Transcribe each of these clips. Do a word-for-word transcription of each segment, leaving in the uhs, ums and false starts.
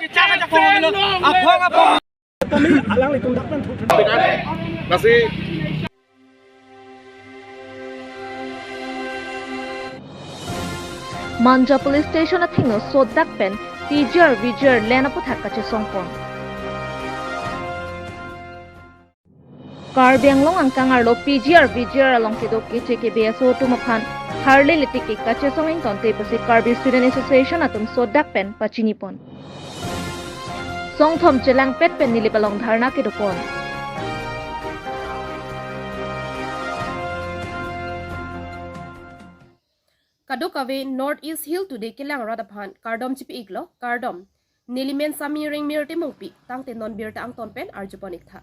Aphong aphong. Lasi Manja Police Station athengno sotdak pen P G R V G R land aputhak kachesongpon. Karbi Anglong angkang arlo P G R V G R along kedo keche ke B S O atum aphan harle letik ke kachesong ingtonte pusi Karbi Student Association atum sotdak pen pachinipon. Songthom chelangpet pen Nilip along dharna kedopon. Kadokave North East Hill Today kelang rat aphan kardom chipi-iklo, kardom. Nelimen Sami Ringmir Timungpi, tangte non birta angton pen arjupon-iktha.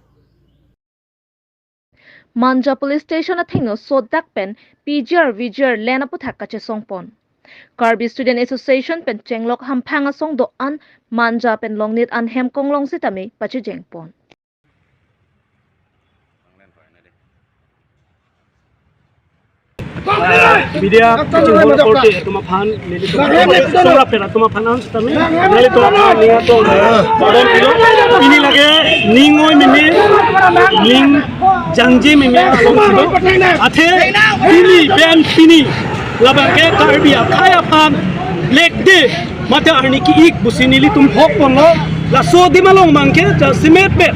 Manja Police Station athengno sotdak pen P G R V G R land aputhak kachesongpon. Karbi Student Association pen chenglok hamphang asong do-an Manja pen Longnit an hem konglong sitame pachejengpon. Media kachinghon korte atum aphan, nelitum aphan, sora pera atum aphan an sitame, nelitum aphan ning atum, baron pilo, pini lake ning oi meme, ning jangje meme along silo. Athe pini pen pini labang ke Karbi akhei aphan lekde mate arni ki-ik pusi nelitum hokponlo. Laso adim along abang ke jasemet pen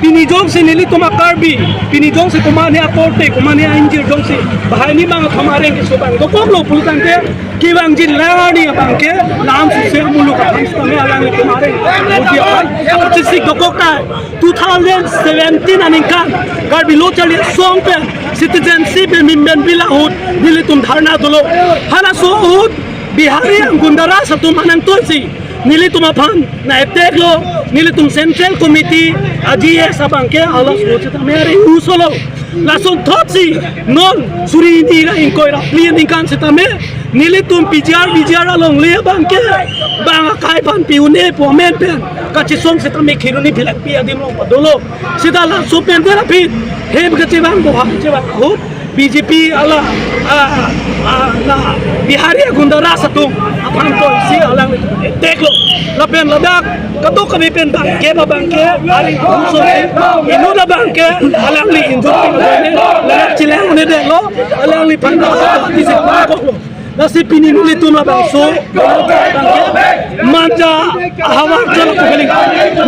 pini jongsi nelitum a-Karbi, pini jongsi komatne akorte, komatne a-ingjir jongsi bahai ni bang thom areng keso bang dokoklo pulotangte, kevangjin lang arni abang ke lam suse muluk aphan sitame alanglitum areng bodi aphan kachesik dokok ta. Two thousand seventeen aningkan Karbi Lo Charli Asong pen citizenship amendment bill ahut nelitum dharna dolo. Halaso ahut Bihari Gunda Raj atum anang tonsi nelitum aphan na-attack lo, nelitum Central Committee a-G S abang ke alas lo sitame ari usolo. Lason thotsi non suri hini ra ingkoi ra phli aningkan sitame nelitum P G R V G R alongle abang ke bang akhei aphan pi-un-e pu amen pen kachesong sitame Kheroni Bhilakpi adim along padolo. Sita laso pen de rapid hem kachevang boha kachevang ahut B J P ala, ah, ah, na Bihari Gunda Raj atum aphan tonsi alanglitum attack lo. Lapen ladak kadokave pen abang ke abang ke ari uso inut abang ke alangli injur pin ladak chelang-un-edetlo, alangliphan isi pangkoklo. Lasi pini nelitum labangso Manja ahavar jala pukeling.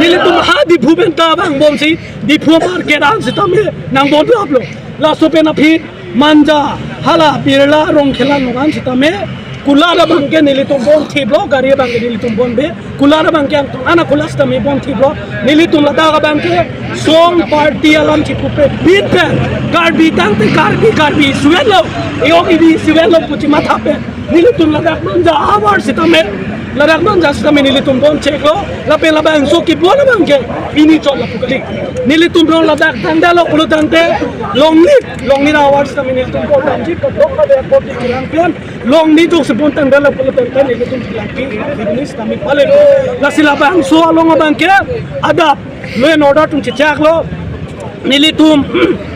Nelitum ha Diphu pen ta vangbomsi Diphu market an sitame nangbondaplo. Laso pen aphi Manja hala Birla Rongkhela along an sitame kulat abang ke nelitum bonthiplo, gari abang ke nelitum bonbe, kulat abang ke angton ana kulat sitame bonthiplo. Nelitum ladak abang ke song party alam chipupe bit pen Karbi tangte Karbi, Karbi suwetlo, yok idi suwetlo pu chimatha pen nelitum ladak Manja ahavar sitame, ladak Manja sitame nelitum boncheklo. Lapen labangso kebon abang ke pini chot lapu kali. Nelitum rong ladak tangdalo pulotangte Longnit, Longnit ahavar sitame nelitum bondamji, kadokave bond di chelang pen Longnit jongsi bontangdalo pulotangte nelitum chelang pi, ini sitame pale. Lasi labangso along abang ke adap law and order atum chechaklo. Nelitum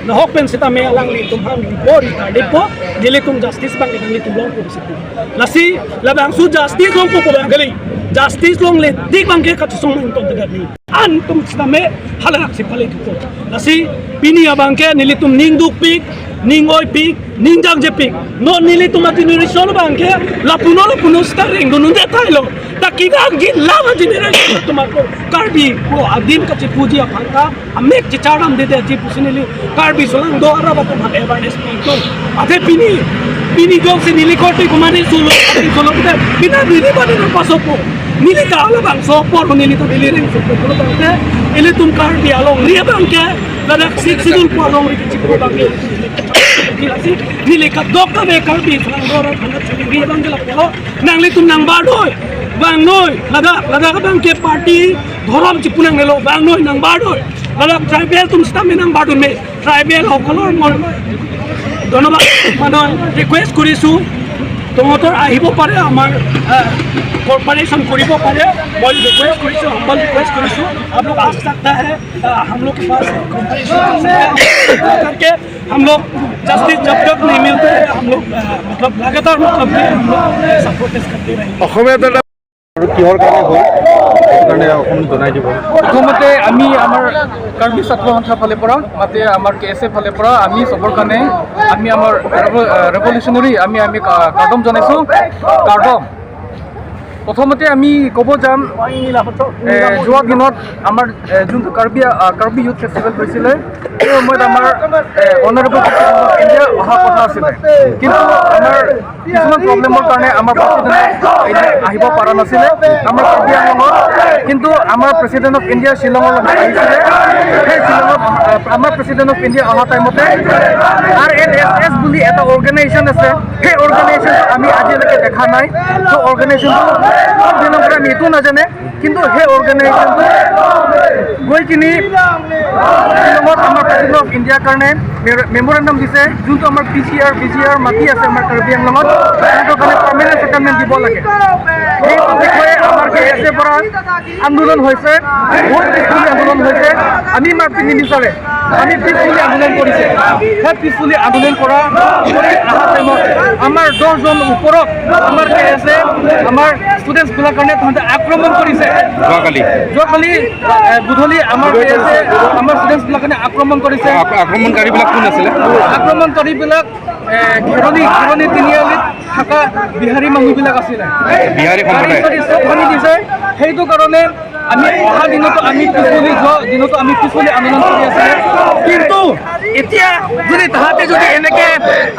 nahok pen sitame alanglitum aphan bor ta depo, nelitum justice abang nelitum longpo situ. Lasi labangso justice longpo abang kali. Justice longle tik abang ke kachesong mangton tegat ni. An atum sitame halaksi pale thupo. Lasi pini abang ke nelitum ning dukpik, ning oipik, ning jangjepik. Non nelitum a-generation abang ke lapuno lapuno sita rengdun-un-e tailo. Ta kevangjin lang a-generation atum ako Karbi pu adim kachipuji aphan ta amek checharlamdedetji pusi neli Karbi solangdo arap atum aphan awareness pi-iklo. Athe pini, pini jongsi neli korte komatne solo, solo kita pina neli bani nangpasopo. Neli ta labangso apor neli ta neli rengsopo pulotangte ilitum Karbi alongri abang ke ladak Sixth Schedule pu alongri kechipu abang ke. Neli kadokave Karbi solangdo arap atum aphan chingri abang ke lapu nanglitum nangbardoi, vangnoi, ladak, ladak abang ke party, dhorom chipu nangnelo, vangnoi, nangbardoi. Ladak tribal atum sitame nangbardunme, tribal সকলক মই ধন্যবাদ, মানে, request কৰিছো, তোমালোকে আহিব পাৰে, আমাৰ, আহ, cooperation কৰিব পাৰে, মই request কৰিছো, humble request কৰিছো, आप लोग आ सकता है। अ, हम लोग के पास कॉम्पिटिशन करके हम लोग जस्टिस जब तक नहीं मिलते, हम लोग, अ, मतलब लगातार, मतलब, हम लोग सपोर्ट करते रहेंगे। অসমীয়া দাদা, আৰু কিহৰ কাৰণে হ'ল? কাৰণে অকণমান জনাই দিব। প্ৰথমতে আমি আমাৰ কাৰ্বি ছাত্ৰ সন্থাৰ ফালৰ পৰা, মাতে আমাৰ কে এছ এৰ ফালৰ পৰা আমি চবৰ কাৰণে আমি আমাৰ ৰেভ-, আহ, ৰেভলিউচনাৰী আমি, আমি কা-, কাৰ্ডম জনাইছোঁ। কাৰ্ডম। প্ৰথমতে আমি ক'ব যাম, এ, যোৱা দিনত আমাৰ, এ, যোনটো কাৰ্বি, আহ, কাৰ্বি ইউথ ফেষ্টিভেল হৈছিলে, সেই সময়ত আমাৰ, এ, অনাৰেবল প্ৰেচিডেণ্ট অফ ইণ্ডিয়া অহা কথা আছিলে, কিন্তু আমাৰ কিছুমান প্ৰব্লেমৰ কাৰণে আমাৰ প্ৰেচিডেণ্ট অফ ইণ্ডিয়া আহিব পৰা নাছিলে। আমাৰ কাৰ্বি আংলঙত, কিন্তু আমাৰ প্ৰেচিডেণ্ট অফ ইণ্ডিয়া শ্বিলঙৰ লগত আহিছিলে। সেই শ্বিলঙত, আহ, আমাৰ প্ৰেচিডেণ্ট অফ ইণ্ডিয়া অহা টাইমতে আৰ এন এছ এছ বুলি এটা অৰ্গেনাইজেশ্যন আছে, সেই অৰ্গেনাইজেশ্যন আমি আজিলৈকে দেখা নাই। তো অৰ্গেনাইজেশ্যনটো কোন দিনৰ পৰা আমি এইটো নাজানে, কিন্তু সেই অৰ্গেনাইজেশ্যনটো গৈ কিনি শ্বিলঙত আমাৰ প্ৰেচিডেণ্ট অফ ইণ্ডিয়াৰ কাৰণে মেৰ-, মেমৰেণ্ডাম দিছে, যোনটো আমাৰ পি জি আৰ, ভি জি আৰ মাটি আছে আমাৰ কাৰ্বি আংলঙত, সিহঁতৰ কাৰণে পাৰ্মানেণ্ট ছেটেলমেণ্ট দিব লাগে। সেইটো বিষয়ে আমাৰ কে এছ এৰ পৰা আন্দোলন হৈছে, বহুত পিছফুলি আন্দোলন হৈছে। আমি মাৰপিট নিবিচাৰে, আমি পিছফুলি আন্দোলন কৰিছে। সেই পিছফুলি আন্দোলন কৰা কৰি অহা টাইমত আমাৰ দহজন ওপৰত আমাৰ কে এছ এ আমাৰ ষ্টুডেণ্টছবিলাক কাৰণে তাহাঁতে আক্ৰমণ কৰিছে। যোৱাকালি। যোৱাকালি, এ, গধূলি আমাৰ কে এছ এ আমাৰ ষ্টুডেণ্টছবিলাক কাৰণে আক্ৰমণ কৰিছে। আক্ৰ-, আক্ৰমণকাৰীবিলাক কোন আছিলে? আক্ৰমণকাৰীবিলাক, এ, খেৰণি, খেৰণি তিনিআলিত থকা বিহাৰী মানুহবিলাক আছিলে। বিহাৰী সম্প্ৰদায়। গাড়ী চাড়ী চব ভাঙি দিছে। সেইটো কাৰণে আমি অহা দিনতো আমি পিছফুলি যোৱা দিনতো আমি পিছফুলি আন্দোলন কৰি আছিলে। কিন্তু এতিয়া যদি তাহাঁতে যদি এনেকে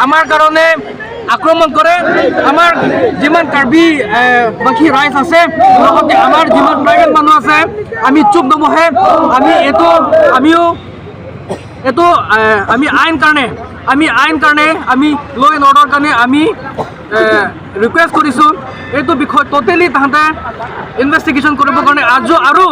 আমাৰ কাৰণে আক্ৰমণ কৰে, আমাৰ যিমান কাৰ্বি, এ, বাকী ৰাইজ আছে, লগতে আমাৰ যিমান ট্ৰাইবেল মানুহ আছে, আমি চুপ নবহে। আমি এইটো, আমিও এইটো, এ, আমি আইন কাৰণে, আমি আইন কাৰণে, আমি ল' এণ্ড অৰ্ডাৰ কাৰণে আমি, এ, ৰিকুৱেষ্ট কৰিছোঁ। এইটো বিষয়ে ট'টেলি তাহাঁতে ইনভেষ্টিগেশ্যন কৰিবৰ কাৰণে আজি আৰু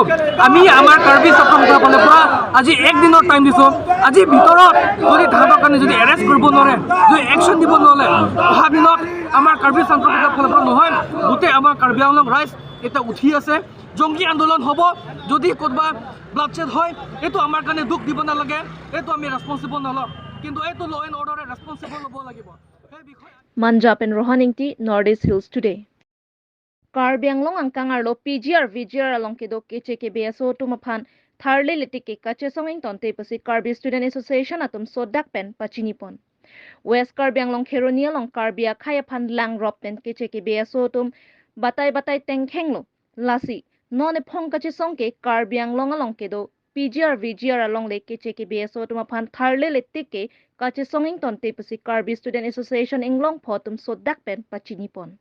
আমি আমাৰ কাৰ্বি ছাত্ৰ সন্থাৰ ফালৰ পৰা আজি এক দিনৰ টাইম দিছোঁ। আজি ভিতৰত যদি তাহাঁতৰ কাৰণে যদি এৰেষ্ট কৰিব নোৱাৰে, যদি একশ্যন দিব নোৱাৰে, অহা দিনত আমাৰ কাৰ্বি ছাত্ৰ সন্থাৰ ফালৰ পৰা নহয়, গোটেই আমাৰ কাৰ্বি আংলং ৰাইজ এতিয়া উঠি আছে। জংগী আন্দোলন হ'ব। যদি ক'ৰবাত ব্লাডশ্বেড হয়, এইটো আমাৰ কাৰণে দুখ দিব নালাগে, এইটো আমি ৰেছপনচিবল নলওঁ, কিন্তু এইটো ল' এণ্ড অৰ্ডাৰে ৰেছপনচিবল ল'ব লাগিব। সেই বিষয়ে Manja pen Rohan Ingti, North East Hills Today. Karbi Anglong angkang arlo P G R V G R along kedo K C K B S O atum aphan tharle letik ke kachesong ingtonte pusi Karbi Student Association atum sodak pen pachinipon. West Karbi Anglong Kheroni along Karbi akhei aphan langrop pen K C K B S O atum batai batai tengkhenglo. Lasi non ephong kachesong ke Karbi Anglong along kedo P G R V G R alongle K C K B S O atum aphan tharle letik ke kachesong ingtonte pusi Karbi Student Association Inglongpho atum sodak pen pachinipon.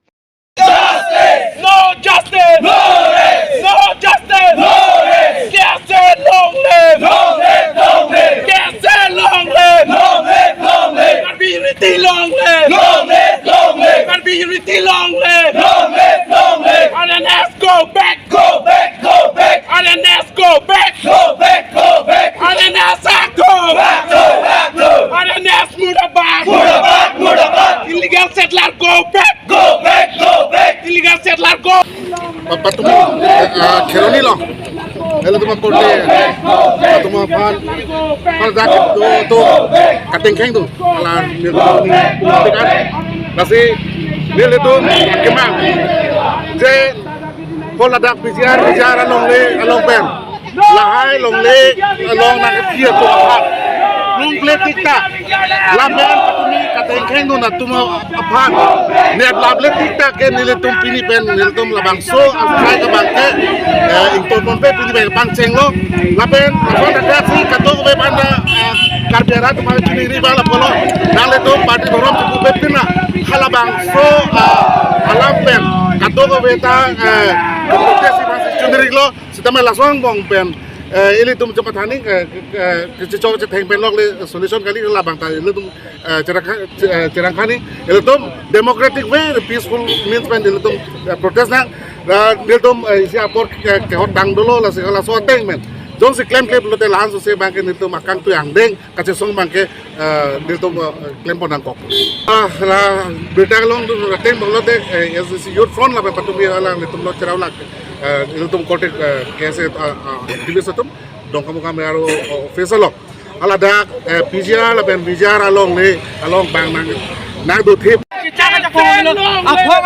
Justice! No justice! No rest! No justice! No rest! K S A long live! Long live! Long live! K S A long live! Long live! Long live! Karbi unity long live! Long live! Long live! Karbi unity long live! Long live! Long live! R N S go back! Go back! Go back! R N S go back! Go back! Go back! R N S back! Go back! Go back! Go back! R N S murdabad! Murdabad! Murdabad! Illegal settler go back! Go back! Go back! Illegal settler go! Pa-, patum, eh, ah, Kheroni lo. Ilitum akorte, patum aphan, pada dak do, do, katengkheng do. Hala, ni, ni, ni, kan. Lasi, ilitum, kemang. Je, ko ladak P G R, P G R alongle, along pen. Lahai longle, along nangkephi atum aphan. Longple tik ta. Lapen patumi katengkheng do atum aphan. Net lable tik ta ke nelitum pini pen nelitum labangso asai ke bangke, eh, ingtonponpe pini pen pangchenglo. Lapen lason ada si katok be panda, eh, Karbi arat ma pini riba la polo. Nanglitum party borom cukup be pina. Halabangso, eh, alam pen katok be ta, eh, protes si bang si chunrik lo. Sitame lason angbong pen, eh, ilitum chepathaning, eh, eh, kechechok chetheng pen lok le solution kali labang ta ilitum, eh, cherangkha-, che-, eh, cherangkhani, ilitum democratic way, peaceful means pen ilitum, eh, protest nang, la ilitum, eh, isi apor, eh, kehot tang dolo, lasi laso ateng pen. Jongsi klemklem lote lahan sose bangke ilitum akangtui angdeng, kachesong bangke, eh, ilitum, eh, klempon nangkok. Ah, la berita along tu ateng bang lote, eh, S D C Youth Front lapen patumi hala ilitum lo cherau lak, eh, ilitum korte, eh, K S A, ah, ah, activist atum, Dongkamukam aro, oh, office along. Hala dak, eh, P G R lapen V G R alongle, along bang nang, Nang do thip. Aphong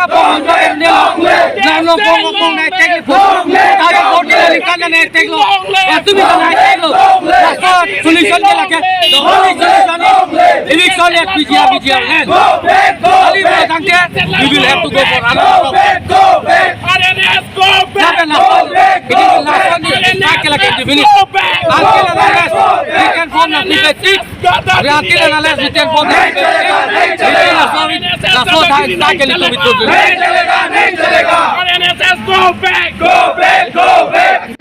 aphong nang nang nang aphong aphong nang tek lo. Tari koti lo likan nang tek lo. Atu mi nang tek lo. Laso solution ke lake. The only solution is eviction at P G R, P G R land. Kali mo tangke, we will have to go for another. Lapen laso, it is the last one. Lake lake di finish. Until and unless we can form a P P six, we, until and unless we can form a P P six, until laso, laso time, time ke litum itu.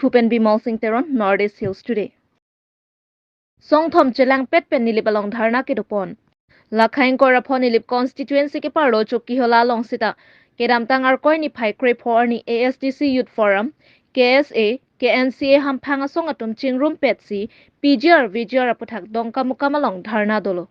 Bhupen Bimal Singh Teron, North East Hills Today. Songthom chelangpet pen Nilip along dharna kedopon. Lakhaing Korapho Nilip constituency keparlo Chokihola along sita kedamtang Arkoi niphai krepho arni A S D C Youth Forum, K S A, K N C A hamphang asong atum chingrumpetsi P G R V G R aputhak Dongkamukam along dharna dolo.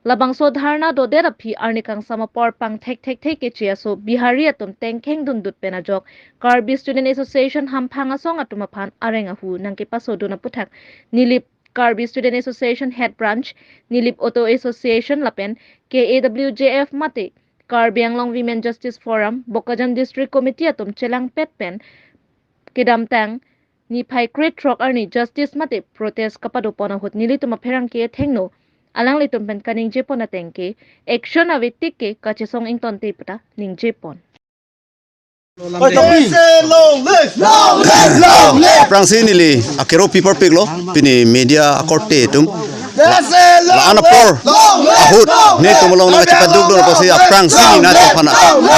Labangso dharna dodet aphi arni kangsam apor pangthek thekthe keche aso Bihari atum tengkheng dundut pen ajok Karbi Student Association hamphang asong atum aphan areng ahu nangkepasodun aputhak Nilip Karbi Student Association Head Branch, Nilip Auto Association lapen K A W J F mate Karbi Anglong Women Justice Forum, Bokajan District Committee atum chelangpet pen kedamtang niphai krethrok arni justice mate protest kapadopon ahut nelitum apherangke thengno alanglitum pen kaningjepon ateng ke action ave tik ke kachesong ingtonte puta ningjepon. K S A long live! Long live! Long live! Aphrangsi neli akero pi parpiklo, pini media akorte atum. K S A long live! La-an apor ahut netum along nangchepadukdun apotsi aphrangsi nelitum aphan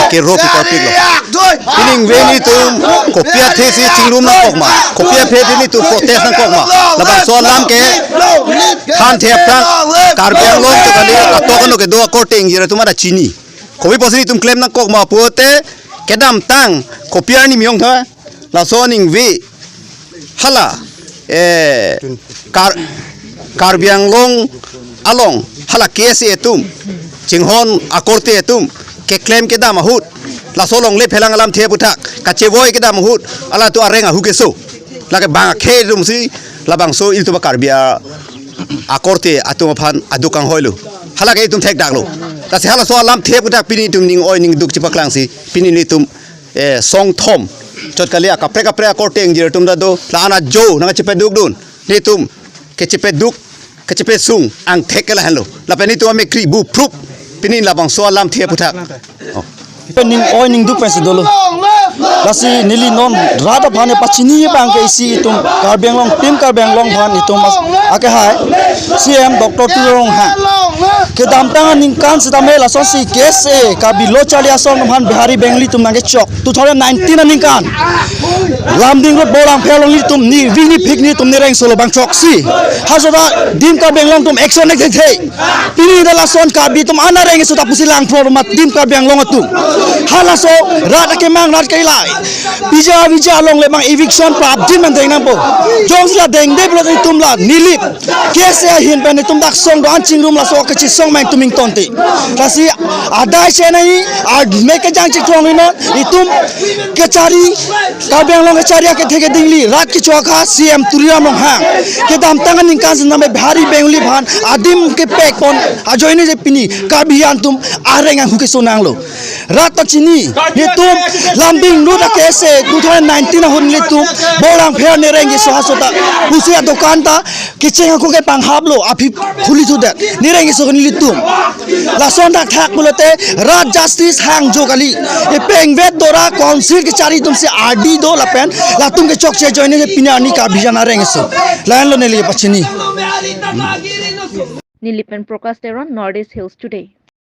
akero pi parpiklo. Pining ve netum kopi athesi chingrum nangkok ma, kopi aphe netum protest nangkok ma. Labangso alam ke thanthe aphrang Karbi Anglong to kali atok ano kedo akorte ingjir atum ada chini. Kopi apotsi netum klem nangkok ma pulote kedamtang kopi arni miyong tha. Laso ningve hala, eh, Kar-, Karbi Anglong along hala K S A atum, chinghon akorte atum keklem kedam ahut, laso longle phelang alamthe aputhak kachevoi kedam ahut, halatum areng ahu keso. Lake bang akhei atumsi labangso ilitum a-Karbi a-, akorte atum aphan aduk kanghoilo. Halake itum thekdaklo. Lasi halaso alamthe aputhak pini itum ning oi ning duk chepaklangsi pini netum, eh, songthom chot kali akaprek kaprek akorte ingjir atum ta do, la-an ajo nangchepadukdun. Netum kechepaduk, kechepasung angthek ke lahenlo. Lapen netum amekkri bu phrup pini labangso alamthe aputhak. Oh. Pen ning oi ning duk pensi dolo. Lasi neli non rat aphan pachini abang ke isi itum Karbi Anglong, Team Karbi Anglong aphan itum as-, akehai C M Doctor Tuliram Ronghang kedamtang aningkan sitame lasonsi K S A Karbi Lo Charli Asong atum aphan Bihari Bengali atum nangkechok two thousand nineteen aningkan. Lumding Road Borlangpher along nelitum ni vini phik netum nereng solo bang choksi. Halaso ta Team Karbi Anglong atum action ek thekthe. Pini ta lason Karbi atum ana reng isu ta pusi langpro ma Team Karbi Anglong atum. Halaso rat akemang rat kelai. P G R V G R along le bang eviction prapjin man deng nangpo. Jongsi la dengde pulote itum la Nilip K S A ahin pen itum dak song do-an chingrum laso kachesong ma itum ingtonte. Lasi adai chenai, ad me kejang chikthong ri non, itum kachari, Karbi Anglong kachari akethe kedingli rat kecho akha C M Tuliram Ronghang kedamtang aningkan sitame Bihari Bengali aphan adim kepekpon ajoine je pini Karbi atum areng ahu keso nanglo. Rat ta chini, netum Lumding Road a-K S A two thousand nineteen ahut nelitum Borlangpher nereng keso halaso ta pusi adokan ta kecheng ako kepanghaplo aphi phuli thudet nereng keso nelitum. Lason thakthak pulote rat justice hangjo kali. Epengvet dora council kachari atumsi ardi do lapen latum kechokche ajoine pini arni Karbi jan areng keso. Lahenlo neli pachini. Nilip pen Prakash Teron, North East Hills Today.